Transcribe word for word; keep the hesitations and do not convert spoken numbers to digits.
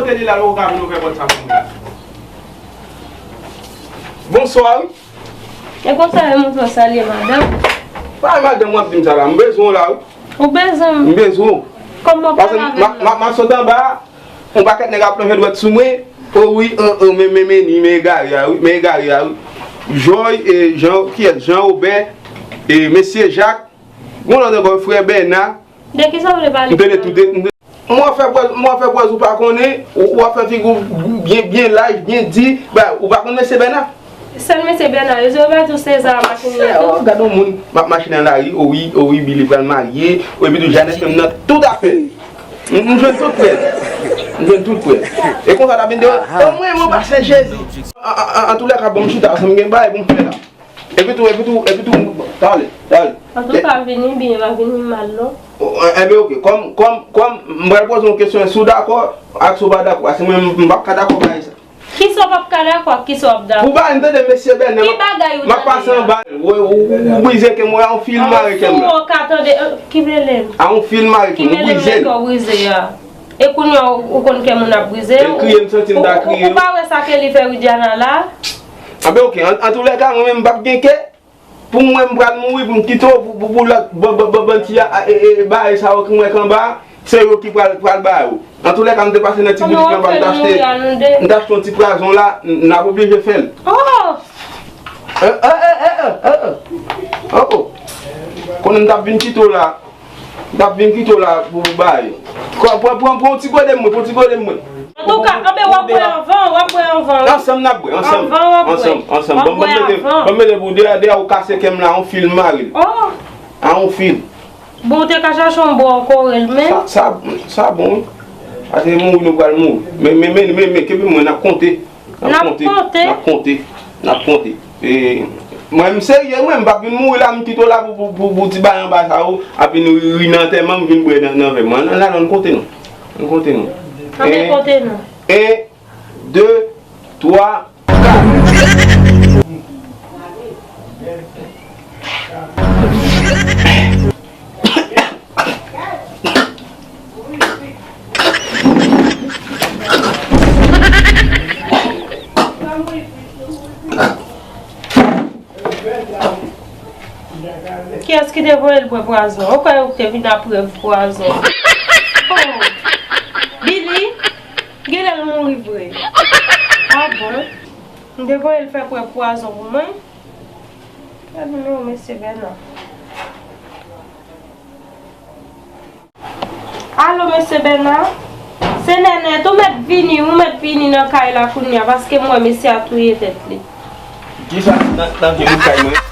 Se li la, ou ka vin ouvè pòt sa pou mwen. Bonswa. E konsa yo montre w salye madanm? Pa madanm w ap di m sa la, m bezwen w la, wi. Ou bezwen m? M bezwen w. Kòman w pale avè m la? Paske m ap sot anba a, yon pakèt nèg ap lonje dwèt sou mwen. O wi, o, o, men, men, men, men egare a, wi, men egare a, wi. Joy, e, Jean, kiyès? Jean Robert, e, mesye Jak, gon lòt ankò, frè Bèna. De kisa w vle pale? M tande tout de, m tande. Mwen fè pwèz, mwen fè pwèz ou pa konnen, ou, ou ap fè figi w byen, byen laj, byen di, ba, ou pa konn mesye Bèna? Sèl mesye Bèna, yo, yo pa di w se sa machin nan tou? Gade yon moun, m ap mache nan lari, o wi, o wi, Billy pral marye, o, epi tou Janèt menm nan tout afè. M, m jwenn tout prèv. M jwenn tout prèv. E konsa l ap vin di, o, mwen, mwen pase Jezi. An, an, an, antoulèka, bon, m chita, paske m gen bagay pou m fè la. Epi tou, epi tou, epi tou, talè, talè. Antouka, vini byen, pa vini mal, non. O, e, enben, oke. Kòm, kòm, kòm, m pral poze yon kesyon, si w dakò ak si w pa dakò, paske mwen, m, m p ap ka dakò bagay sa. Kisa w p ap ka dakò ak kisa w ap dakò? Pou bagay, m tande mesye Bènè, m ap pase anba l. Ou, ou, ou brize kè m, wè, yon fil mare kè m la. Ou ka tande, euh, ki belèm? A, yon fil mare kè m, ou brize l. Ki belèm nèg ou brize a? E kounye a, ou, ou konn kè moun ap brize? E kriye, m santi m ta kriye. Ou, ou, ou pa wè sa ke li fè Widiana la? Anben, oke, an, antoulèka, mwen menm, m p ap gen kè. Pou mwen, m pral mouri, pou m kite w, pou, pou, pou lòt, ban, ban, ban, ban ti a, a, e, e, bagay sa yo ki mwen k anba a, se yo ki pral, pral ba yo. Antoulèka, m te pase nan ti boutik lan, m t achte, m t achte yon ti pwazon la, n, n ap oblije fè l. Oh! Eh, eh, eh, eh, eh, eh, eh. Oh, oh. Konnen m t ap vin kite w la. M t ap vin kite w la pou, pou bay. Pran, pran, pran, pran yon ti gode mwen, pran yon ti gode mwen. Antouka, anben w ap bwè anvan, w ap bwè anvan, wi. Ansanm n ap bwè, ansanm. Anvan w ap bwè. Ansanm, ansanm. W ap bwè avan. Ban m mete pou deyò, deyò ou kase kè m la, yon fil m mare l. Oh! A yon fil. Bon, ou te ka chache yon bò kore l, men. Sa, sa, sa bon, wi. Paske mouri nou pral mouri. Men, men, men, men, men, kenbe mwen, n ap konte. N ap konte, n ap konte, n ap konte. E, mwen, m serye, mwen, m p ap vin mouri la, m kite w la pou, pou, pou, pou ti bagay anba sa yo, ap vin ri nan antèman m, vin bwè nan, nan vè m. Ann, ann, ann konte non. Ann konte non. Ann konte non. En, de, twa, kat. Kiyès ki te voye l bwè pwazon? Ou kwè ou te vin apre pwazon? Oh! Billy, genlè l mouri vre. Ah bon? M te voye l fè bwè pwazon pou mwen? Gad nimewo mesye Bèna. Alo, mesye Bèna? Se Nènèt, ou mèt vini, ou mèt vini nan kay la kounye a, paske m wè mesye a touye tèt li. Kisa nan, nan vye bout kay mwen?